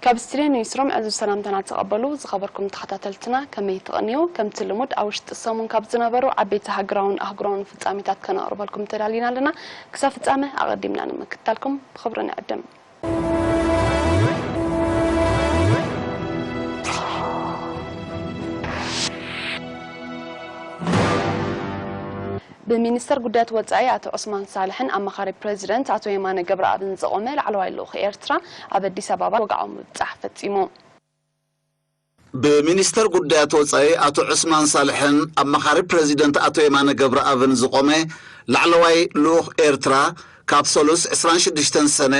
ካብ ስትድዮ ኒውስሩም ዕዙዝ ሰላምታና ተቐበሉ። ዝኸበርኩም ተኸታተልትና ከመይ ትቕንዩ? ከምቲ ልሙድ ኣብ ውሽጢ ሰሙን ካብ ዝነበሩ ዓበይቲ ሃገራውን ኣህጉራውን ፍጻሜታት ከነቕርበልኩም ተዳሊና ኣለና። ክሳብ ፍጻመ ኣቐዲምና ንምክትታልኩም ብኽብሪ ንዕድም። ብሚኒስተር ጉዳያት ወጻኢ ኣቶ ዑስማን ሳልሕን ኣማኻሪ ፕሬዚደንት ኣቶ የማነ ገብረኣብን ዝቖመ ላዕለዋይ ልኡኽ ኤርትራ ኣብ ኣዲስ ኣበባ ወግዓዊ ምብጻሕ ፈጺሙ። ብሚኒስተር ጉዳያት ወጻኢ ኣቶ ዑስማን ሳልሕን ኣማኻሪ ፕሬዚደንት ኣቶ የማነ ገብረኣብን ዝቖመ ላዕለዋይ ልኡኽ ኤርትራ ካብ ሰሉስ ዕስራን ሽዱሽተን ሰነ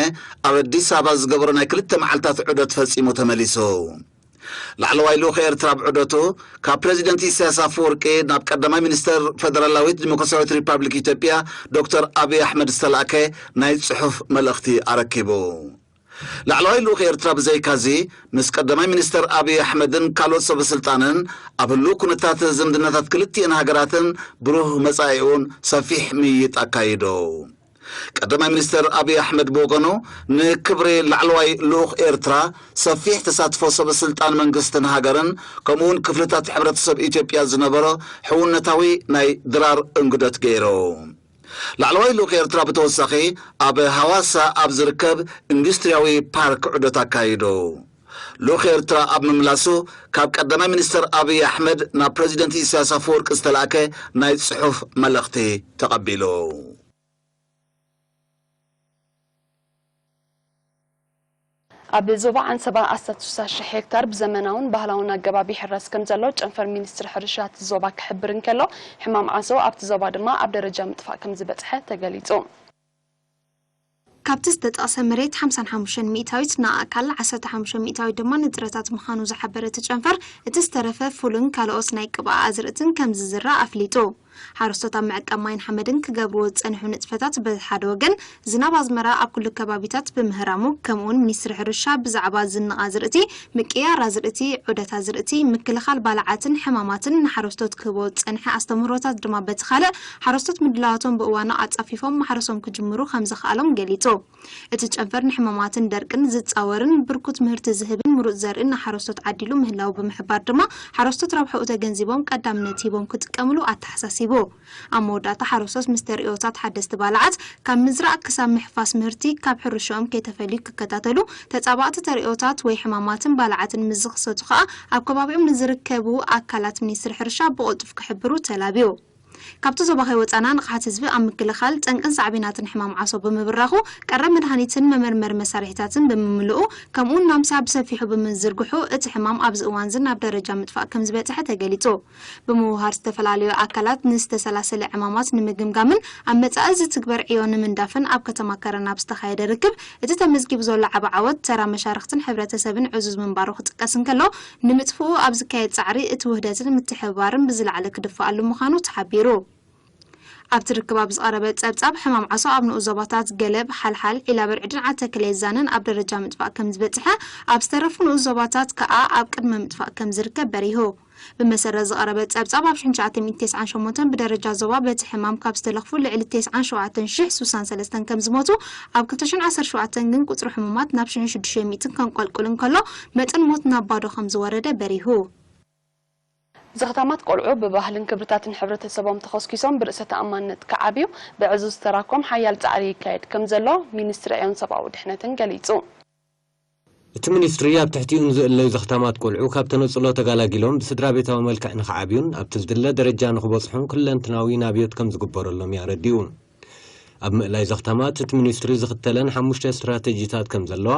ኣብ ኣዲስ ኣበባ ዝገበሮ ናይ ክልተ መዓልታት ዑደት ፈጺሙ ተመሊሱ። ላዕለዋይ ልኡኽ ኤርትራ ኣብ ዑደቱ ካብ ፕሬዚደንት ኢሳያስ ኣፈወርቂ ናብ ቀዳማይ ሚኒስተር ፈደራላዊት ዲሞክራሲያዊት ሪፓብሊክ ኢትዮጵያ ዶክተር ኣብይ ኣሕመድ ዝተላእከ ናይ ጽሑፍ መልእኽቲ ኣረኪቡ። ላዕለዋይ ልኡኽ ኤርትራ ብዘይካዚ ምስ ቀዳማይ ሚኒስተር ኣብይ ኣሕመድን ካልኦት ሰበ ስልጣንን ኣብ ህሉው ኩነታት ዝምድናታት ክልቲኤን ሃገራትን ብሩህ መጻኢኡን ሰፊሕ ምይይጥ ኣካይዱ። ቀዳማይ ሚኒስተር ኣብይ ኣሕመድ ብወገኑ ንክብሪ ላዕለዋይ ልኡኽ ኤርትራ ሰፊሕ ተሳትፎ ሰበ ስልጣን መንግስትን ሃገርን ከምኡውን ክፍልታት ሕብረተሰብ ኢትዮጵያ ዝነበሮ ሕውነታዊ ናይ ድራር እንግዶት ገይሩ። ላዕለዋይ ልኡኽ ኤርትራ ብተወሳኺ ኣብ ሃዋሳ ኣብ ዝርከብ ኢንዱስትሪያዊ ፓርክ ዑደት ኣካይዱ። ልኡኽ ኤርትራ ኣብ ምምላሱ ካብ ቀዳማይ ሚኒስተር ኣብይ ኣሕመድ ናብ ፕሬዚደንት ኢሳያስ ኣፈወርቂ ዝተላእከ ናይ ጽሑፍ መልእኽቲ ተቐቢሉ። ኣብ ዞባ ዓንሰባ ኣስታት ስሳ ሽሕ ሄክታር ብዘመናውን ባህላውን ኣገባብ ይሕረስ ከም ዘሎ ጨንፈር ሚኒስትሪ ሕርሻ እቲ ዞባ ክሕብር እንከሎ፣ ሕማም ዓሶ ኣብቲ ዞባ ድማ ኣብ ደረጃ ምጥፋእ ከም ዝበጽሐ ተገሊጹ። ካብቲ ዝተጠቕሰ መሬት ሓምሳን ሓሙሽተን ሚእታዊት ንኣእካል፣ ዓሰርተ ሓሙሽተ ሚእታዊት ድማ ንጥረታት ምዃኑ ዝሓበረ እቲ ጨንፈር፣ እቲ ዝተረፈ ፉልን ካልኦት ናይ ቅብኣ ኣዝርእትን ከም ዝዝራእ ኣፍሊጡ። ሓረስቶት ኣብ ምዕቃብ ማይን ሓመድን ክገብርዎ ዝጸንሑ ንጥፈታት በቲ ሓደ ወገን፣ ዝናብ ኣዝመራ ኣብ ኩሉ ከባቢታት ብምህራሙ፣ ከምኡውን ሚኒስትሪ ሕርሻ ብዛዕባ ዝንቕ ኣዝርእቲ፣ ምቅያር ኣዝርእቲ፣ ዑደት ኣዝርእቲ፣ ምክልኻል ባልዓትን ሕማማትን ንሓረስቶት ክህቦ ዝጸንሐ ኣስተምህሮታት ድማ በቲ ካልእ፣ ሓረስቶት ምድላዋቶም ብእዋኑ ኣጻፊፎም ማሕረሶም ክጅምሩ ከም ዘኽኣሎም ገሊጹ። እቲ ጨንፈር ንሕማማትን ደርቅን ዝጻወርን ብርኩት ምህርቲ ዝህብን ምሩጽ ዘርእን ንሓረስቶት ዓዲሉ ምህላዉ ብምሕባር ድማ፣ ሓረስቶት ረብሕኡ ተገንዚቦም ቀዳምነት ሂቦም ክጥቀምሉ ኣተሓሳሲቡ። ኣብ መወዳእታ ሓረስቶት ምስ ተርእዮታት ሓደስቲ ባልዓት ካብ ምዝራእ ክሳብ ምሕፋስ ምህርቲ ካብ ሕርሻኦም ከይተፈልዩ ክከታተሉ፣ ተጻባእቲ ተርእዮታት ወይ ሕማማትን ባልዓትን ምስ ዝኽሰቱ ከኣ ኣብ ከባቢኦም ንዝርከቡ ኣካላት ሚኒስትሪ ሕርሻ ብቕልጡፍ ክሕብሩ ተላብዩ። ካብቲ ዞባ ከይወጻና ንቕሓት ህዝቢ ኣብ ምክልኻል ጠንቅን ሳዕቤናትን ሕማም ዓሶ ብምብራኹ፣ ቀረብ መድሃኒትን መመርመሪ መሳርሒታትን ብምምልኡ፣ ከምኡውን ናምሳ ብሰፊሑ ብምዝርግሑ፣ እቲ ሕማም ኣብዚ እዋንዚ ናብ ደረጃ ምጥፋእ ከም ዝበጽሐ ተገሊጹ። ብምውሃር ዝተፈላለዩ ኣካላት ንዝተሰላሰለ ዕማማት ንምግምጋምን ኣብ መጻኢ ዝትግበር ዕዮ ንምንዳፍን ኣብ ከተማ ከረን ኣብ ዝተኻየደ ርክብ፣ እቲ ተመዝጊቡ ዘሎ ዓቢ ዓወት ተራ መሻርኽትን ሕብረተሰብን ዕዙዝ ምንባሩ ክጥቀስ እንከሎ፣ ንምጥፍኡ ኣብ ዝካየድ ጻዕሪ እቲ ውህደትን ምትሕብባርን ብዝለዓለ ክድፈኣሉ ምዃኑ ተሓቢሩ። ኣብቲ ርክብ ኣብ ዝቐረበ ጸብጻብ፣ ሕማም ዓሶ ኣብ ንኡስ ዞባታት ገለብ፣ ሓልሓል፣ ዒላበርዕድን ዓተከሌዛንን ኣብ ደረጃ ምጥፋእ ከም ዝበጽሐ፣ ኣብ ዝተረፉ ንኡስ ዞባታት ከኣ ኣብ ቅድመ ምጥፋእ ከም ዝርከብ በሪሁ። ብመሰረት ዝቐረበ ጸብጻብ፣ ኣብ ሽሕን ትሽዓተ ሚእትን ተስዓን ሸሞንተን ብደረጃ ዞባ በቲ ሕማም ካብ ዝተለኽፉ ልዕሊ ተስዓን ሸውዓተን ሽሕ ስሳን ሰለስተን ከም ዝሞቱ፣ ኣብ ክልተ ሽሕን ዓሰርተ ሸውዓተን ግን ቁጽሪ ሕሙማት ናብ ሽሕን ሽዱሽተ ሚእትን ከንቆልቁል እንከሎ፣ መጠን ሞት ናብ ባዶ ከም ዝወረደ በሪሁ። ዘኽታማት ቆልዑ ብባህልን ክብርታትን ሕብረተሰቦም ተኾስኪሶም ብርእሰ ተኣማንነት ክዓብዩ ብዕዙዝ ተራኮም ሓያል ጻዕሪ ይካየድ ከም ዘሎ ሚኒስትሪ ዕዮን ሰብኣዊ ድሕነትን ገሊጹ። እቲ ሚኒስትሪ ኣብ ትሕቲኡ ንዝእለዩ ዘኽታማት ቆልዑ ካብ ተነጽሎ ተጋላጊሎም ብስድራ ቤታዊ መልክዕ ንኽዓብዩን ኣብቲ ዝድለ ደረጃ ንኽበጽሑን ኩለንትናዊ ናብዮት ከም ዝግበረሎም ኣረዲኡ። ኣብ ምእላይ ዘኽታማት እቲ ሚኒስትሪ ዝኽተለን ሓሙሽተ ስትራተጂታት ከም ዘለዋ፣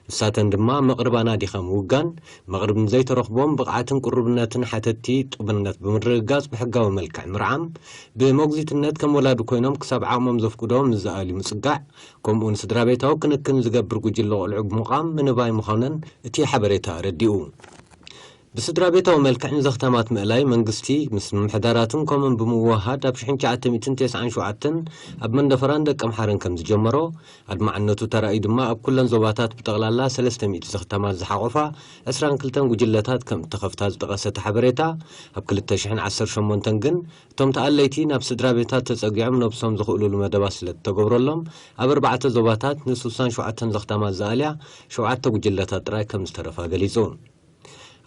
ንሳተን ድማ መቕርብ ኣናዲኻ ምውጋን፣ መቕርብ ንዘይተረኽቦም ብቕዓትን ቅሩብነትን ሓተትቲ ጡብነት ብምርግጋጽ ብሕጋዊ መልክዕ ምርዓም፣ ብሞግዚትነት ከም ወላዲ ኮይኖም ክሳብ ዓቕሞም ዘፍቅዶ ምስ ዝኣልዩ ምጽጋዕ፣ ከምኡውን ስድራ ቤታዊ ክንክን ዝገብር ጉጅለ ቆልዑ ብምዃም ምንባይ ምዃነን እቲ ሓበሬታ ኣረዲኡ። ብስድራ ቤታዊ መልክዕ ንዘኽታማት ምእላይ መንግስቲ ምስ ምምሕዳራትን ኮምን ብምውህሃድ ኣብ ሽሕን ትሽዓተ ሚእትን ተስዓን ሸውዓተን ኣብ መንደፈራን ደቀምሓረን ከም ዝጀመሮ፣ ኣድማዕነቱ ተራእዩ ድማ ኣብ ኩለን ዞባታት ብጠቕላላ ሰለስተ ሚእቲ ዘኽታማት ዝሓቖፋ ዕስራን ክልተን ጉጅለታት ከም እተኸፍታ ዝጠቐሰ እቲ ሓበሬታ፣ ኣብ ክልተ ሽሕን ዓሰርተ ሸሞንተን ግን እቶም ተኣለይቲ ናብ ስድራ ቤታት ተጸጊዖም ነብሶም ዝኽእሉሉ መደባት ስለ እተገብረሎም፣ ኣብ ኣርባዕተ ዞባታት ንስሳን ሸውዓተን ዘኽታማት ዝኣልያ ሸውዓተ ጉጅለታት ጥራይ ከም ዝተረፋ ገሊጹ።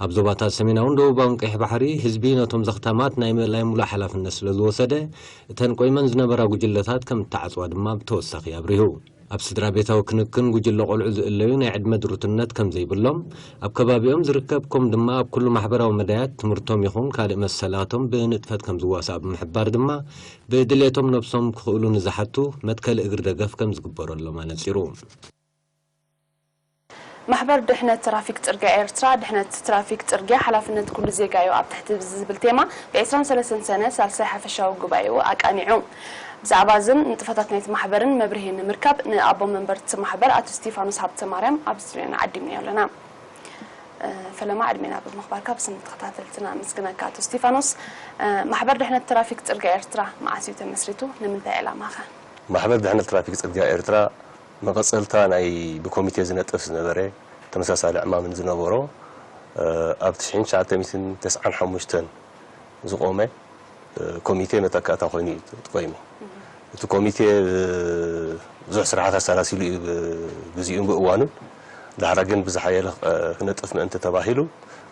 ኣብ ዞባታት ሰሜናውን ደቡባውን ቀይሕ ባሕሪ፣ ህዝቢ ነቶም ዘኽታማት ናይ ምእላይ ሙሉእ ሓላፍነት ስለ ዝወሰደ፣ እተን ቆይመን ዝነበራ ጉጅለታት ከም እተዓጽዋ ድማ ብተወሳኺ ኣብሪሁ። ኣብ ስድራ ቤታዊ ክንክን ጉጅለ ቆልዑ ዝእለዩ ናይ ዕድመ ድሩትነት ከም ዘይብሎም፣ ኣብ ከባቢኦም ዝርከብ ኮም ድማ ኣብ ኩሉ ማሕበራዊ መዳያት ትምህርቶም ይኹን ካልእ መሰላቶም ብንጥፈት ከም ዝዋሳእ ብምሕባር ድማ፣ ብድሌቶም ነብሶም ክኽእሉ ንዝሓቱ መትከሊ እግሪ ደገፍ ከም ዝግበረሎም ኣነጺሩ። ማሕበር ድሕነት ትራፊክ ጽርግያ ኤርትራ፣ ድሕነት ትራፊክ ጽርግያ ሓላፍነት ኩሉ ዜጋ እዩ ኣብ ትሕቲ ዝብል ቴማ ብ ዕስራን ሰለስተን ሰነ ሳልሳይ ሓፈሻዊ ጉባኤኡ ኣቃኒዑ። ብዛዕባ እዝን ንጥፈታት ናይቲ ማሕበርን መብርሂ ንምርካብ ንኣቦ መንበር እቲ ማሕበር ኣቶ እስቲፋኖስ ሃብተማርያም ኣብ ስቱድዮና ዓዲምናዮ ኣለና። ፈለማ ዕድሜና ብምኽባርካ ብስም ተኸታተልትና ኣመስግነካ ኣቶ እስቲፋኖስ። ማሕበር ድሕነት ትራፊክ ጽርግያ ኤርትራ መዓስ እዩ ተመስሪቱ? ንምንታይ ዕላማ ኸ? ማሕበር ድሕነት ትራፊክ ጽርግያ ኤርትራ መቐጸልታ ናይ ብኮሚቴ ዝነጥፍ ዝነበረ ተመሳሳሊ ዕማምን ዝነበሮ ኣብ ትሽዓተ ሚእትን ተስዓን ሓሙሽተን ዝቖመ ኮሚቴ መተካእታ ኮይኑ እዩ ተቆይሙ። እቲ ኮሚቴ ብዙሕ ስራሓት ኣሰላሲሉ እዩ ብግዚኡን ብእዋኑን። ዳሕራ ግን ብዝሓየለ ክነጥፍ ምእንቲ ተባሂሉ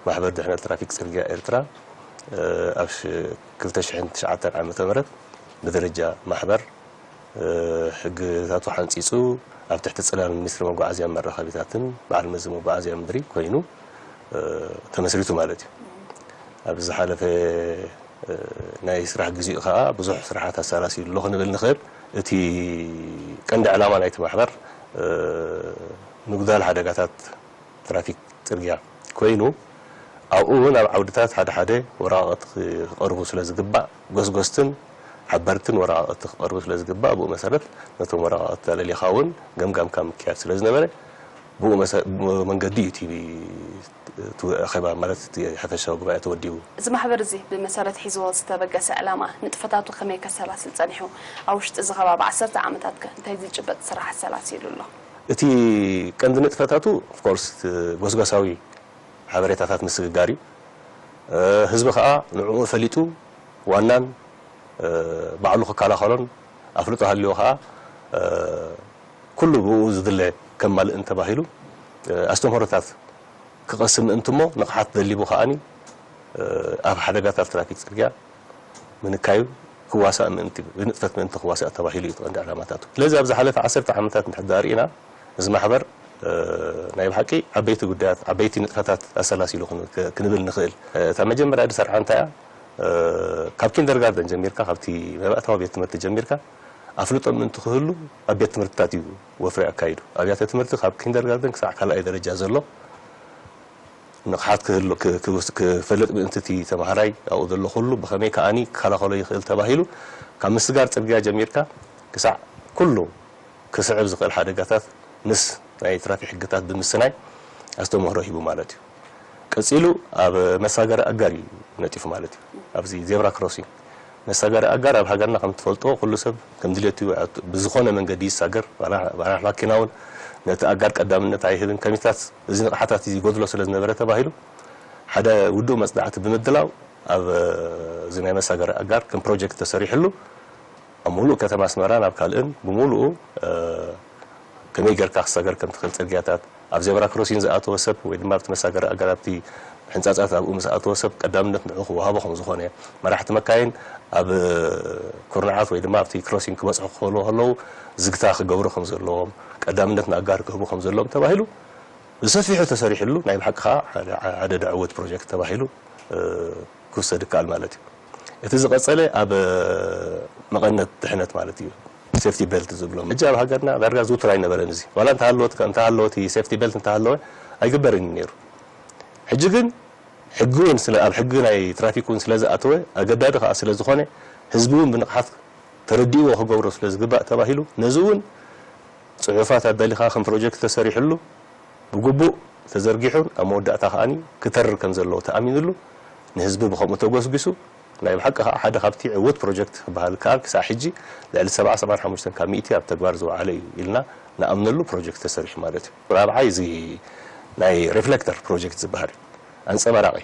ማሕበር ድሕነት ትራፊክ ጽርግያ ኤርትራ ኣብ ክልተ ሽሕን ትሽዓተን ዓመተ ምህረት ብደረጃ ማሕበር ሕግታቱ ሓንጺጹ ኣብ ትሕቲ ጽላል ሚኒስትሪ መጓዓዝያን መራኸቢታትን በዓል መዚ መጓዓዝያ ምድሪ ኮይኑ ተመስሪቱ ማለት እዩ። ኣብ ዝሓለፈ ናይ ስራሕ ግዚኡ ከኣ ብዙሕ ስራሓት ኣሰላሲሉ ኣሎ ክንብል ንኽእል። እቲ ቀንዲ ዕላማ ናይቲ ማሕበር ምጉዳል ሓደጋታት ትራፊክ ጽርግያ ኮይኑ ኣብኡ እውን ኣብ ዓውድታት ሓደ ሓደ ወረቓቕቲ ክቐርቡ ስለ ዝግባእ ጎስጎስትን ሓበርትን ወረቓቕቲ ክቐርቡ ስለ ዝግባእ ብኡ መሰረት ነቶም ወረቓቕቲ ኣለሊኻ እውን ገምጋምካ ምክያድ ስለ ዝነበረ ብኡ መንገዲ እዩ እቲ ኣኼባ ማለት እቲ ሓፈሻዊ ጉባኤ ተወዲቡ። እዚ ማሕበር እዚ ብመሰረት ሒዝዎ ዝተበገሰ ዕላማ ንጥፈታቱ ከመይ ከሰላስል ጸኒሑ? ኣብ ውሽጢ እዚ ከባቢ ዓሰርተ ዓመታት ከ እንታይ ዝጭበጥ ስራሕ ኣሰላሲሉ ኣሎ? እቲ ቀንዲ ንጥፈታቱ ኦፍኮርስ ጎስጓሳዊ ሓበሬታታት ምስግጋር እዩ። ህዝቢ ከዓ ንዕኡ ፈሊጡ ዋናን ባዕሉ ክከላኸሎን ኣፍልጦ ሃልዎ ከዓ ኩሉ ብኡ ዝድለ ከማልእን ተባሂሉ ኣስተምህሮታት ክቐስም ምእንቲ እሞ ንቕሓት ደሊቡ ከዓኒ ኣብ ሓደጋታት ትራፊክ ፅርግያ ምንካዩ ክዋሳእ ምእንቲ ብንጥፈት ምእንቲ ክዋሳእ ተባሂሉ እዩ ቀንዲ ዕላማታቱ። ስለዚ ኣብ ዝሓለፈ ዓሰርተ ዓመታት እንድሕር ሪኢና እዚ ማሕበር ናይ ብሓቂ ዓበይቲ ጉዳያት ዓበይቲ ንጥፈታት ኣሰላሲሉ ክንብል ንኽእል። እታ መጀመርያ ዝሰርሓ እንታይ እያ? ካብ ኪንደርጋርደን ጀሚርካ ካብቲ መባእታዊ ቤት ትምህርቲ ጀሚርካ ኣፍልጦ ምእንቲ ክህሉ ኣብ ቤት ትምህርትታት እዩ ወፍሪ ኣካይዱ። ኣብያተ ትምህርቲ ካብ ኪንደርጋርደን ክሳዕ ካልኣይ ደረጃ ዘሎ ንቕሓት ክህሉ ክፈልጥ ምእንቲ እቲ ተምሃራይ ኣብኡ ዘሎ ኩሉ ብኸመይ ከኣኒ ክከላኸሎ ይኽእል ተባሂሉ ካብ ምስጋር ጽርግያ ጀሚርካ ክሳዕ ኩሉ ክስዕብ ዝኽእል ሓደጋታት ምስ ናይ ትራፊክ ሕግታት ብምስናይ ኣስተምህሮ ሂቡ ማለት እዩ። ቀጺሉ ኣብ መሳገሪ ኣጋር እዩ ነጢፉ ማለት እዩ። ኣብዚ ዜብራ ክሮሲንግ መሳገሪ ኣጋር ኣብ ሃገርና ከም ትፈልጦ ኩሉ ሰብ ከም ድሌቱ ብዝኾነ መንገዲ ይሳገር። ባና ማኪና እውን ነቲ ኣጋር ቀዳምነት ኣይህብን። ከሚታት እዚ ንቕሓታት እዚ ይጎድሎ ስለ ዝነበረ ተባሂሉ ሓደ ውዱእ መጽናዕቲ ብምድላው ኣብ እዚ ናይ መሳገሪ ኣጋር ከም ፕሮጀክት ተሰሪሕሉ ኣብ ሙሉእ ከተማ ኣስመራ ናብ ካልእን ብሙሉኡ ከመይ ጌርካ ክሳገር ከም ትኽእል ጽርግያታት ኣብ ዜብራ ክሮሲን ዝኣተወ ሰብ ወይ ድማ ኣብቲ መሳገሪ ኣጋር ኣብቲ ሕንጻጻት ኣብኡ ምስ ኣተወ ሰብ ቀዳምነት ንዑ ክወሃቦ ከም ዝኾነ መራሕቲ መካይን ኣብ ኩርናዓት ወይ ድማ ኣብቲ ክሮሲን ክበጽሑ ክኽእሉ ከለዉ ዝግታ ክገብሩ ከም ዘለዎም ቀዳምነት ንኣጋር ክህቡ ከም ዘለዎም ተባሂሉ ብሰፊሑ ተሰሪሕሉ ናይ ብሓቂ ከዓ ሓደ ደዕውት ፕሮጀክት ተባሂሉ ክውሰድ ይከኣል ማለት እዩ። እቲ ዝቐጸለ ኣብ መቐነት ድሕነት ማለት እዩ። ሴፍቲ ቤልት ዝብሎም ሕጂ ኣብ ሃገርና ዳርጋ ዝውቱር ኣይነበረን። እዚ ዋላ እንተሃለወት እንተሃለወ እቲ ሴፍቲ ቤልት እንተሃለወ ኣይግበርን እዩ ነይሩ። ሕጂ ግን ሕጊ እውን ስለ ኣብ ሕጊ ናይ ትራፊክ እውን ስለ ዝኣተወ ኣገዳዲ ከዓ ስለ ዝኾነ ህዝቢ እውን ብንቕሓት ተረዲእዎ ክገብሮ ስለ ዝግባእ ተባሂሉ ነዚ እውን ፅሑፋት ኣዳሊኻ ከም ፕሮጀክት ተሰሪሕሉ ብግቡእ ተዘርጊሑን ኣብ መወዳእታ ከኣኒ ክተርር ከም ዘለዎ ተኣሚንሉ ንህዝቢ ብኸምኡ ተጎስጒሱ ናይ ብሓቂ ከዓ ሓደ ካብቲ ዕውት ፕሮጀክት ክበሃል ከኣል ክሳዕ ሕጂ ልዕሊ ሰብዓ ሰብዓን ሓሙሽተን ካብ ሚእቲ ኣብ ተግባር ዝወዓለ እዩ ኢልና ንኣምነሉ ፕሮጀክት ተሰሪሑ ማለት እዩ። ራብዓይ እዚ ናይ ሪፍሌክተር ፕሮጀክት ዝበሃል እዩ። ኣንፀባራቂ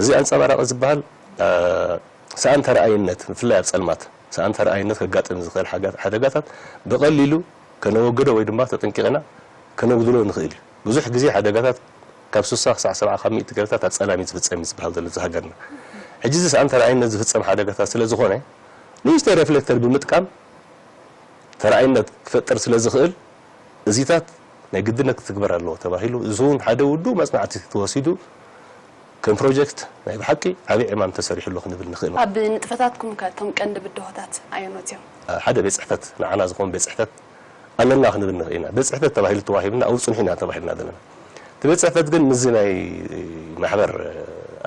እዚ ኣንፀባራቂ ዝበሃል ሰኣን ተረኣይነት ብፍላይ ኣብ ፀልማት ሰኣን ተረኣይነት ከጋጥም ዝኽእል ሓደጋታት ብቐሊሉ ከነወግዶ ወይ ድማ ተጠንቂቕና ከነጉድሎ ንኽእል እዩ። ብዙሕ ግዜ ሓደጋታት ካብ ሱሳ ክሳዕ ሰብዓ ካብ ሚእቲ ገለታት ኣብ ጸላም እዩ ዝፍጸም እዩ ዝበሃል ዘሎ እዚ ሃገርና። ሕጂ እዚ ሰኣን ተረኣይነት ዝፍጸም ሓደጋታት ስለ ዝኾነ ንእሽተይ ሬፍሌክተር ብምጥቃም ተረኣይነት ክፈጥር ስለ ዝኽእል እዚታት ናይ ግድነት ክትግበር ኣለዎ ተባሂሉ እዚ እውን ሓደ ውዱእ መጽናዕቲ ተወሲዱ ከም ፕሮጀክት ናይ ብሓቂ ዓብዪ ዕማም ተሰሪሑ ኣሎ ክንብል ንኽእል። ኣብ ንጥፈታትኩም ከ እቶም ቀንዲ ብድሆታት ኣየኖት እዮም? ሓደ ቤት ጽሕፈት ንዓና ዝኾን ቤት ጽሕፈት ኣለና ክንብል ንኽእል ኢና። ቤት ጽሕፈት ተባሂሉ ተዋሂብና ኣብኡ ጽንሑ ኢና ተባሂልና ዘለና። እቲ ቤት ጽሕፈት ግን ምስዚ ናይ ማሕበር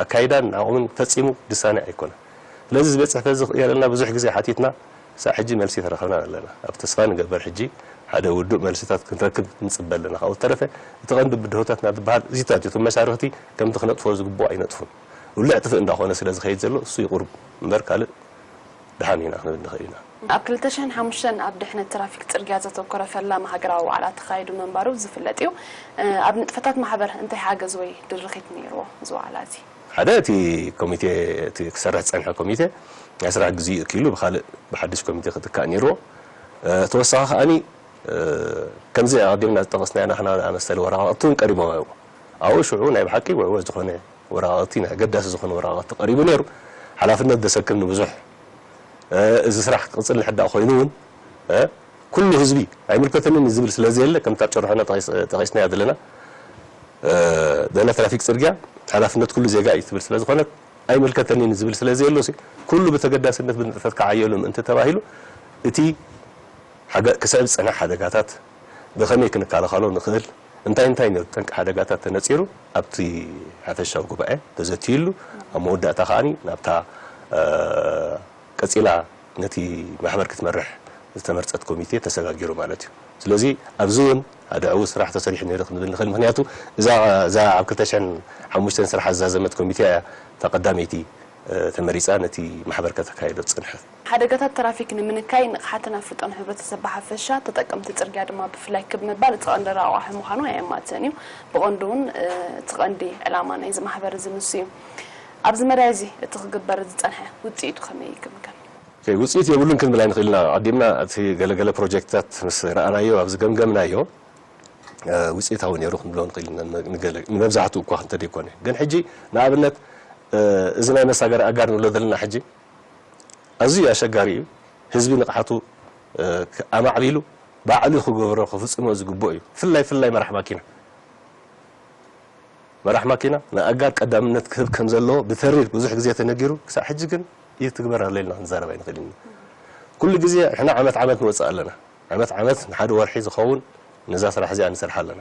ኣካይዳን ዓቕምን ፈጺሙ ድሳነ ኣይኮነን። ስለዚ እዚ ቤት ጽሕፈት እዚ ክቕየረልና ብዙሕ ግዜ ሓቲትና ክሳዕ ሕጂ መልሲ ተረኸብና ኣለና። ኣብ ተስፋ ንገብር ሕጂ ሓደ ውዱእ መልስታት ክንረክብ ንጽበ ኣለና። ካብኡ ተረፈ እቲ ቀንዲ ብድሆታትና ዝበሃል እዚታት እዩ። እቶም መሻርኽቲ ከምቲ ክነጥፍኦ ዝግብኦ ኣይነጥፉን። ውልዕ ጥፍእ እንዳኾነ ስለ ዝኸይድ ዘሎ እሱ ይቑርብ እምበር ካልእ ደሓን ኢና ክንብል ንኽእል ኢና። ኣብ ክልተ ሽሕን ሓሙሽተን ኣብ ድሕነት ትራፊክ ጽርግያ ዘተኮረ ፈላሚ ሃገራዊ ዋዕላ ተኻይዱ ምንባሩ ዝፍለጥ እዩ። ኣብ ንጥፈታት ማሕበር እንታይ ሓገዝ ወይ ድርኺት ነይርዎ እዚ ዋዕላ እዚ? ሓደ እቲ ኮሚቴ እቲ ክሰርሕ ዝጸንሐ ኮሚቴ ናይ ስራሕ ግዜኡ እኪሉ ብኻልእ ብሓድሽ ኮሚቴ ክትካእ ነይርዎ። ተወሳኺ ከኣኒ ከምዚ ኣቐዲምና ዝጠቐስናዮ ናህና ዝኣመሰለ ወረቓቕቲ እውን ቀሪቦም ኣብኡ። ኣብኡ ሽዑ ናይ ብሓቂ ውዕወ ዝኾነ ወረቓቕቲ ናይ ኣገዳሲ ዝኾነ ወረቓቕቲ ቀሪቡ ነይሩ። ሓላፍነት ዘሰክም ንብዙሕ እዚ ስራሕ ክቕፅል ንሕዳእ ኮይኑ እውን ኩሉ ህዝቢ ኣይምልከተንን ዝብል ስለ ዘየለ ከምታ ጭርሖና ጠቒስናያ ዘለና ደለ ትራፊክ ፅርግያ ሓላፍነት ኩሉ ዜጋ እዩ ትብል ስለ ዝኾነት ኣይምልከተንን ዝብል ስለ ዘየሎ ኩሉ ብተገዳስነት ብንጥፈት ክዓየሉ ምእንቲ ተባሂሉ እቲ ክስዕብ ዝፀንሐ ሓደጋታት ብኸመይ ክንከላኸሎ ንኽእል እንታይ እንታይ ነሩ ጠንቂ ሓደጋታት ተነፂሩ ኣብቲ ሓፈሻዊ ጉባኤ ተዘትዩሉ ኣብ መወዳእታ ከዓኒ ናብታ ቀፂላ ነቲ ማሕበር ክትመርሕ ዝተመርፀት ኮሚቴ ተሰጋጊሩ ማለት እዩ። ስለዚ ኣብዚ እውን ሓደ ዕዉት ስራሕ ተሰሪሑ ነይሩ ክንብል ንኽእል። ምክንያቱ እዛ እዛ ኣብ ክልተ ሽሕን ሓሙሽተን ስራሕ ዝዛዘመት ኮሚቴ እያ እታ ቀዳመይቲ ተመሪፃ ነቲ ማሕበር ከተካይዶ ዝፀንሐት። ሓደጋታት ትራፊክ ንምንካይ ንቕሓትን ኣፍልጦን ሕብረተሰብ ብሓፈሻ፣ ተጠቀምቲ ጽርግያ ድማ ብፍላይ ክብ ምባል እቲ ቀንዲ ረቋሒ ምዃኑ ኣየማትእን እዩ። ብቐንዱ እውን እቲ ቀንዲ ዕላማ ናይዚ ማሕበር እዚ ንሱ እዩ። ኣብዚ መዳይ እዚ እቲ ክግበር ዝጸንሐ ውጽኢቱ ከመይ ይግምገም? ውጽኢት የብሉን ክንብል ኣይንኽእል ኢና። ኣቐዲምና እቲ ገለገለ ፕሮጀክትታት ምስ ረኣናዮ ኣብዚ ገምገምናዮ ውፅኢታዊ ነይሩ ክንብሎ ንኽእል ኢና። ንመብዛሕትኡ እኳ እንተደይኮነ ግን ሕጂ ንኣብነት እዚ ናይ መሳገሪ ኣጋር ንብሎ ዘለና ሕጂ ኣዝዩ ኣሸጋሪ እዩ። ህዝቢ ንቕሓቱ ኣማዕቢሉ ባዕሉ ክገብሮ ክፍፅሞ ዝግብኦ እዩ። ፍላይ ፍላይ መራሕ ማኪና መራሕ ማኪና ንኣጋር ቀዳምነት ክህብ ከም ዘለዎ ብተሪር ብዙሕ ግዜ ተነጊሩ ክሳዕ ሕጂ ግን ይትግበር ኣሎ ኢልና ክንዛረብ ኣይንኽእል ኢና። ኩሉ ግዜ ንሕና ዓመት ዓመት ንወፅእ ኣለና። ዓመት ዓመት ንሓደ ወርሒ ዝኸውን ነዛ ስራሕ እዚኣ ንሰርሓ ኣለና።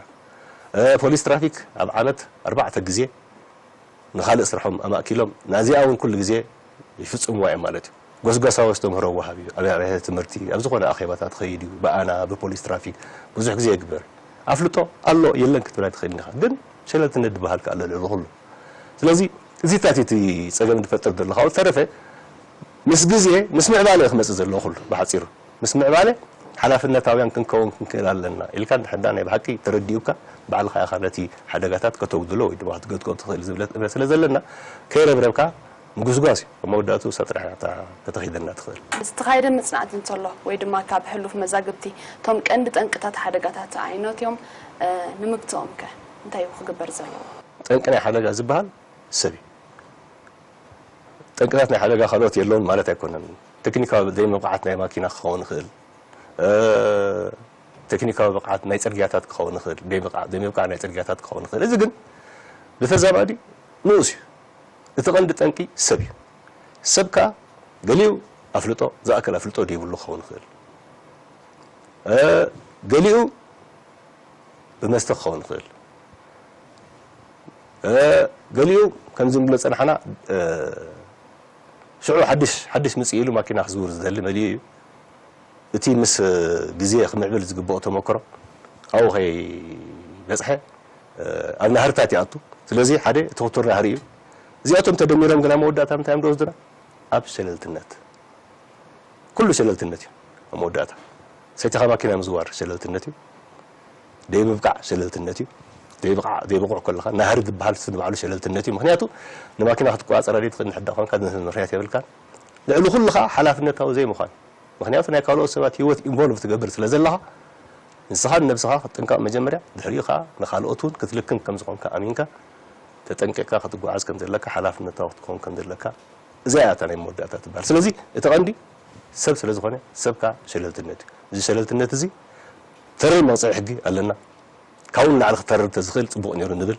ፖሊስ ትራፊክ ኣብ ዓመት ኣርባዕተ ግዜ ንኻልእ ስርሖም ኣማእኪሎም ናዚኣ እውን ኩሉ ግዜ ይፍፅምዋ እዮም ማለት እዩ። ጎስጓሳዊ ኣስተምህሮ ወሃብ እዩ። ኣብ ኣብያተ ትምህርቲ ኣብ ዝኾነ ኣኼባታት ኸይድ እዩ። ብኣና ብፖሊስ ትራፊክ ብዙሕ ግዜ ይግበር። ኣፍልጦ ኣሎ የለን ክትብል ኣይትኽእል ኢኻ። ግን ሸለልትነት ዝበሃል ከ ኣሎ ልዕሊ ኩሉ። ስለዚ እዚታት እቲ ፀገም ዝፈጥር ዘሎ ካብኡ ተረፈ ምስ ግዜ ምስ ምዕባለ ክመፅእ ዘለዎ ኩሉ ብሓፂሩ ምስ ምዕባለ ሓላፍነታውያን ክንከውን ክንክእል ኣለና ኢልካ እንድሕር ናይ ብሓቂ ተረዲኡካ ባዕልኻ ኢኻ ነቲ ሓደጋታት ከተጉድሎ ወይ ድማ ክትገድቆ ትኽእል ዝብለት እምነት ስለ ዘለና ከይረብረብካ ምጉስጓስ እዩ ኣብ መወዳእቱ እሳ ጥራሕ እያ ከተኺደና ትኽእል። ዝተኻየደ መጽናዕቲ እንተሎ ወይ ድማ ካብ ሕሉፍ መዛግብቲ እቶም ቀንዲ ጠንቅታት ሓደጋታት ኣየኖት እዮም? ንምግትኦም ከ እንታይ እዩ ክግበር ዘለዎ? ጠንቂ ናይ ሓደጋ ዝበሃል ሰብ እዩ። ጠንቅታት ናይ ሓደጋ ካልኦት የለውን ማለት ኣይኮነን። ቴክኒካዊ ዘይምብቕዓት ናይ ማኪና ክኸውን ይኽእል። ቴክኒካዊ ብቕዓት ናይ ፅርግያታት ክኸውን ይኽእል። ዘይምብቕዓት ናይ ፅርግያታት ክኸውን ይኽእል። እዚ ግን ብተዛማዲ ንኡስ እዩ። እቲ ቀንዲ ጠንቂ ሰብ እዩ። ሰብ ከዓ ገሊኡ ኣፍልጦ ዝኣክል ኣፍልጦ ዘይብሉ ክኸውን ይኽእል። ገሊኡ ብመስተ ክኸውን ይኽእል። ገሊኡ ከምዚ ንብሎ ዝፀናሕና ሽዑ ሓድሽ ሓድሽ ምፅእ ኢሉ ማኪና ክዝውር ዝደሊ መሊኡ እዩ። እቲ ምስ ግዜ ክምዕብል ዝግብኦ ተመክሮ ኣብኡ ከይበፅሐ ኣብ ናህርታት ይኣቱ። ስለዚ ሓደ እቲ ክቱር ናህሪ እዩ። እዚኣቶም ተደሚሮም ግና መወዳእታ እንታይ እዮም ዝወስዱና? ኣብ ሸለልትነት። ኩሉ ሸለልትነት እዩ ኣብ መወዳእታ። ሰቲኻ ማኪና ምዝዋር ሸለልትነት እዩ። ደይምብቃዕ ሸለልትነት እዩ። ደይብቃዕ፣ ደይብቑዕ ከለኻ ናህሪ ዝበሃል ንባዕሉ ሸለልትነት እዩ። ምኽንያቱ ንማኪና ክትቆጻጸራ ዘይትኽእል እንድሕር ደኣ ኾንካ፣ ምኽንያት የብልካን። ልዕሊ ኩሉ ኸኣ ሓላፍነታዊ ዘይምዃን። ምኽንያቱ ናይ ካልኦት ሰባት ህይወት ኢንቮልቭ ትገብር ስለ ዘለኻ፣ ንስኻ ንነብስኻ ክትጥንቀቕ መጀመርያ፣ ድሕሪኡ ኸኣ ንኻልኦት እውን ክትልክም ከም ዝኾንካ ኣሚንካ፣ ተጠንቂቕካ ክትጓዓዝ ከም ዘለካ፣ ሓላፍነታዊ ክትከውን ከም ዘለካ፣ እዚኣ እያ እታ ናይ መወዳእታ ትበሃል። ስለዚ እቲ ቀንዲ ሰብ ስለ ዝኾነ፣ ሰብ ከኣ ሸለልትነት እዩ። እዚ ሸለልትነት እዚ ተሪር መቕጽዒ ሕጊ ኣለና። ካብኡ ንላዕሊ ክተርር ተዝኽእል ጽቡቕ ነይሩ ንብል።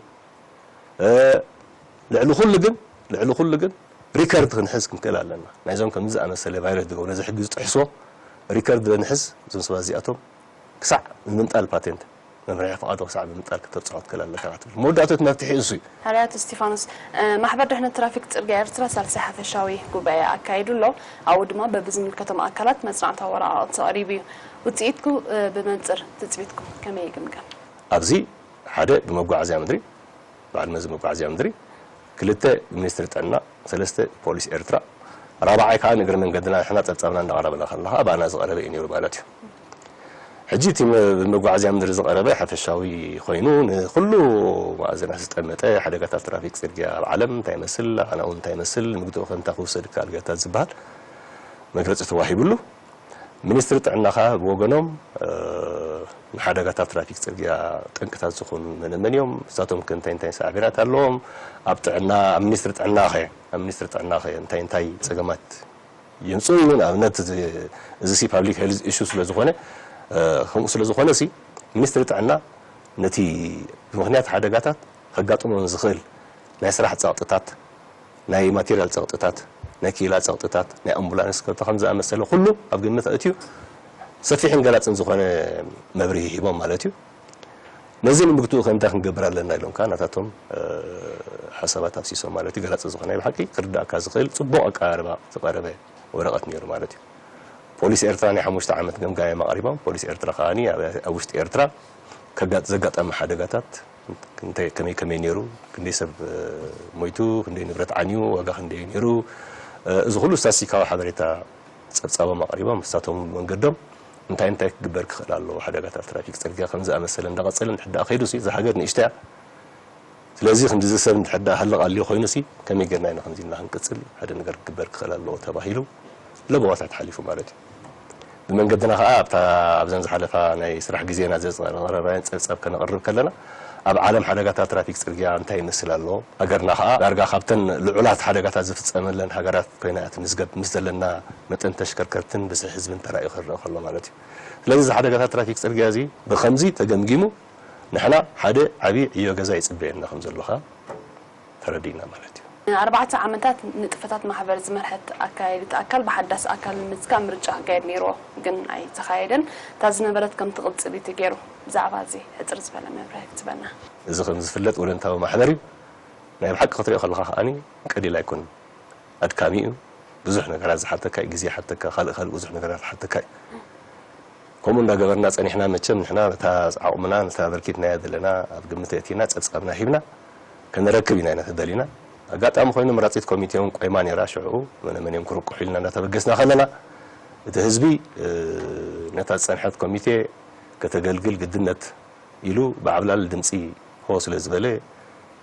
እ፣ ልዕሊ ኩሉ ግን፣ ልዕሊ ኩሉ ግን ሪከርድ ክንሕዝ ክንክእል ኣለና። ናይዞም ከምዚ ዝኣመሰለ ቫይረስ ድገው ነዚ ሕጊ ዝጥሕስዎ ሪከርድ ንሕዝ፣ እዞም ሰባት እዚኣቶም ክሳዕ ምምንጣል ፓቴንት፣ መምርሒ ፍቓዶ ክሳዕ ምምንጣል ክተብጽሖ ትክእል ኣለካ ክትብል። መወዳእቱ እቲ መፍትሒ እሱ እዩ። ሓርያት እስቲፋኖስ፣ እ፣ ማሕበር ድሕነት ትራፊክ ጽርግያ ኤርትራ ሳልሳይ ሓፈሻዊ ጉባኤ ኣካይዱ ኣሎ። ኣብኡ ድማ በብዝምልከቶም ኣካላት መጽናዕታዊ ወረቓቕቲ ቀሪቡ እዩ። ውጽኢትኩ፣ እ፣ ብመንጽር ትጽቢትኩም ከመይ ይግምገም? ኣብዚ ሓደ ብመጓዓዝያ ምድሪ፣ በዓል መዚ መጓዓዝያ ምድሪ፣ ክልተ ብሚኒስትሪ ጥዕና፣ ሰለስተ ብፖሊስ ኤርትራ፣ ራብዓይ ከዓ ንእግሪ መንገድና ንሕና ጸብጻብና እንዳቕረብና ከለኻ ኣባና ዝቐረበ እዩ ነይሩ ማለት እዩ። ሕጂ እቲ መ-፣ ብመጓዓዝያ ምድሪ ዝቐረበ ሓፈሻዊ ኮይኑ ንኹሉ መኣዝናት ዝጠመጠ ሓደጋታት ትራፊክ ጽርግያ ኣብ ዓለም እንታይ ይመስል፣ ኣና እውን እንታይ ይመስል፣ ምግትኡ ከ እንታይ ክውሰድ ይከኣል ገታት ዝበሃል መግለጺ ተዋሂብሉ። ሚኒስትሪ ጥዕና ከኣ ብወገኖም፣ እ፣ ንሓደጋታት ትራፊክ ጽርግያ ጠንቅታት ዝኾኑ መን መን እዮም? እሳቶም ከ እንታይ እንታይ ሳዕቤናት ኣለዎም? ኣብ ጥዕና፣ ኣብ ሚኒስትሪ ጥዕና ኸ፣ ኣብ ሚኒስትሪ ጥዕና ኸ እንታይ እንታይ ጸገማት የምጽኡ እዩ? ንኣብነት እዚ፣ እዚ ሲ ፓብሊክ ሄልዝ ኢሹ ስለ ዝኾነ፣ እ፣ ከምኡ ስለ ዝኾነ ሲ ሚኒስትሪ ጥዕና ነቲ ብምኽንያት ሓደጋታት ከጋጥሞም ዝኽእል ናይ ስራሕ ጸቕጥታት፣ ናይ ማቴሪያል ጸቕጥታት፣ ናይ ክኢላ ጸቕጥታት፣ ናይ ኣምቡላንስ ከብታ ከም ዝኣመሰለ ኩሉ ኣብ ግምት ኣእትዩ ሰፊሕን ገላጽን ዝኾነ መብርሂ ሂቦም ማለት እዩ። ነዚ ንምግትኡ ከ እንታይ ክንገብር ኣለና ኢሎም ከኣ ናታቶም፣ እ፣ ሓሳባት ኣፍሲሶም ማለት እዩ። ገላጺ ዝኾነ ናይ ብሓቂ ክርዳእካ ዝኽእል ጽቡቕ ኣቀራርባ ዝቐረበ ወረቐት ነይሩ ማለት እዩ። ፖሊስ ኤርትራ ናይ ሓሙሽተ ዓመት ገምጋዮም ኣቕሪቦም። ፖሊስ ኤርትራ ከኣ ኣብ፣ ኣብ ውሽጢ ኤርትራ ከጋ-፣ ዘጋጠመ ሓደጋታት እንታይ፣ ከመይ፣ ከመይ ነይሩ፣ ክንደይ ሰብ፣ እ፣ ሞይቱ፣ ክንደይ ንብረት ዓንዩ፣ ዋጋ ክንደይ ነይሩ፣ እ፣ እዚ ኩሉ ስታትስቲካዊ ሓበሬታ ጸብጻቦም ኣቕሪቦም፣ ንሳቶም መንገዶም እንታይ እንታይ ክግበር ክኽእል ኣለዎ፣ ሓደጋታት ትራፊክ ጽርግያ ከም ዝኣመሰለ እንዳቐጸለ እንድሕር ደኣ ከይዱ ሲ፣ እዛ ሃገር ንእሽቶ እያ። ስለዚ ክንዲዚ ሰብ እንድሕር ደኣ ሃልቕ ኣልዮ ኮይኑ ሲ፣ ከመይ ጌርና ኢና ከምዚ ኢልና ክንቅጽል፣ ሓደ ነገር ክግበር ክኽእል ኣለዎ ተባሂሉ ለበዋታት ሓሊፉ ማለት እዩ። ብመንገድና ከኣ ኣብታ፣ ኣብዘን ዝሓለፋ ናይ ስራሕ ግዜና ዘዝቐረብናየን ጸብጻብ ከነቕርብ ከለና፣ ኣብ ዓለም ሓደጋታት ትራፊክ ጽርግያ እንታይ ይመስል ኣሎ? ሃገርና ከኣ ዳርጋ ካብተን ልዑላት ሓደጋታት ዝፍጸመለን ሃገራት ኮይና እያ ትምዝገብ፣ ምስ ዘለና መጠን ተሽከርከርትን ብዝሒ ህዝብን ተራእዩ ክረአ ከሎ ማለት እዩ። ስለዚ እዚ ሓደጋታት ትራፊክ ጽርግያ እዚ ብኸምዚ ተገምጊሙ፣ ንሕና ሓደ ዓቢ ዕዮ ገዛ ይጽበየና ከም ዘሎ ከኣ ተረዲእና ማለት እዩ። ኣርባዕተ ዓመታት ንጥፈታት ማሕበር ዝመርሐት ኣካያዲት ኣካል ብሓዳስ ኣካል ንምትካእ ምርጫ ክካየድ ነይርዎ፣ ግን ኣይተኻየደን። እታ ዝነበረት ከም ትቕጽል እዩ ተገይሩ። ብዛዕባ እዚ ሕጽር ዝበለ መብርሂ ክትበና። እዚ ከም ዝፍለጥ ወለንታዊ ማሕበር እዩ። ናይ ብሓቂ ክትሪኦ ከለኻ ከኣኒ ቀሊል ኣይኮነን። ኣድካሚ እዩ። ብዙሕ ነገራት ዝሓተካ እዩ። ግዜ ይሓተካ፣ ካልእ ካልእ ብዙሕ ነገራት ይሓተካ እዩ። ከምኡ እንዳገበርና ጸኒሕና። መቸም ንሕና ነታ ዓቕምና፣ ነታ ኣበርኪትናያ ዘለና ኣብ ግምት ኣእቲና፣ ጸብጻብና ሂብና፣ ከነረክብ ኢና፣ ኢና ተደሊና። ኣጋጣሚ ኮይኑ መራጺት ኮሚቴ እውን ቆይማ ነይራ። ሽዑ መነ መን እዮም ክርቁሑ ኢልና እንዳተበገስና ከለና፣ እቲ ህዝቢ፣ እ፣ ነታ ዝጸንሐት ኮሚቴ ከተገልግል ግድነት ኢሉ ብዓብላል ድምጺ ሆ ስለ ዝበለ፣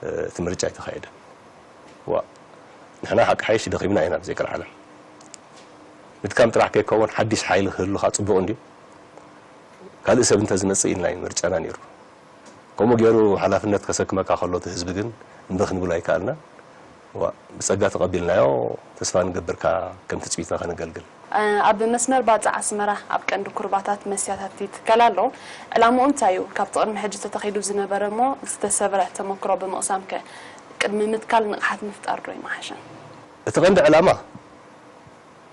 እ፣ እቲ ምርጫ ኣይተኻየደን። ዋ፣ ንሕና ሓቂ ሓይሽ ደኺምና ኢና ብዘይ ቀልዓለም። ምድካም ጥራሕ ከይከውን ሓድሽ ሓይሊ ክህሉ ኸኣ ጽቡቕ እንድዩ። ካልእ ሰብ እንተ ዝመጽእ ኢልና እዩ ምርጫና ነይሩ። ከምኡ ገይሩ ሓላፍነት ከሰክመካ ከሎ እቲ ህዝቢ ግን እምቢ ክንብሎ ኣይከኣልናን። ዋ፣ ብጸጋ ተቐቢልናዮ፣ ተስፋ ንገብር ከኣ ከም ትጽቢትና ከነገልግል። ኣብ መስመር ባጽዕ ኣስመራ ኣብ ቀንዲ ኩርባታት መስትያታቲ ትከል ኣሎ። ዕላምኡ እንታይ እዩ? ካብቲ ቅድሚ ሕጂ ተተኺሉ ዝነበረ እሞ ዝተሰብረ ተመክሮ ብምቕሳም ከ ቅድሚ ምትካል ንቕሓት ምፍጣር ዶ ይመሓሸ? እቲ ቀንዲ ዕላማ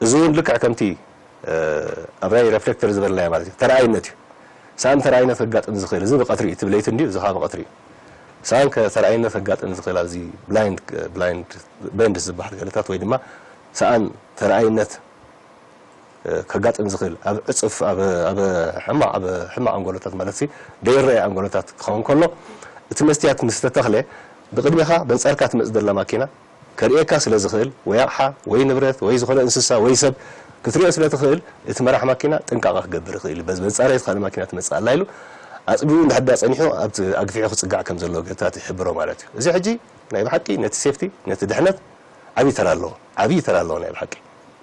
እዚ እውን ልክዕ ከምቲ፣ እ፣ ኣብ ናይ ሬፍሌክተር ዝበልናዮ ማለት እዩ፣ ተረኣይነት እዩ። ሰኣን ተረኣይነት ከጋጥም ዝኽእል፣ እዚ ብቐትሪ እዩ፣ እቲ ብለይቲ እንድዩ፣ እዚ ኸኣ ብቐትሪ እዩ። ሰኣን ከ ተረኣይነት ከጋጥም ዝኽእል ኣብዚ ብላይንድ፣ ብላይንድ ቤንድስ ዝበሃል ገለታት ወይ ድማ ሰኣን ተረኣይነት፣ እ፣ ከጋጥም ዝኽእል ኣብ ዕጹፍ፣ ኣብ፣ ኣብ ሕማቕ፣ ኣብ ሕማቕ ኣንጎሎታት ማለት ሲ፣ ደይረኣይ ኣንጎሎታት ክኸውን ከሎ፣ እቲ መስትያት ምስ ተተኽለ ብቕድሜኻ በንጻርካ ትመጽእ ዘላ ማኪና ከርእየካ ስለ ዝኽእል ወይ ኣቕሓ ወይ ንብረት ወይ ዝኾነ እንስሳ ወይ ሰብ ክትሪኦ ስለ ትኽእል እቲ መራሕ ማኪና ጥንቃቐ ክገብር ይኽእል እዩ። በዚ በንጻረይ እቲ ካልእ ማኪና ትመጽእ ኣላ ኢሉ ኣጽቢቡ እንድሕር ደኣ ጸኒሑ ኣብቲ ኣግፊሑ ክጽጋዕ ከም ዘለዎ ጌርታት ይሕብሮ ማለት እዩ። እዚ ሕጂ ናይ ብሓቂ ነቲ ሴፍቲ ነቲ ድሕነት ዓብዪ ተራ ኣለዎ። ዓብዪ ተራ ኣለዎ ናይ ብሓቂ።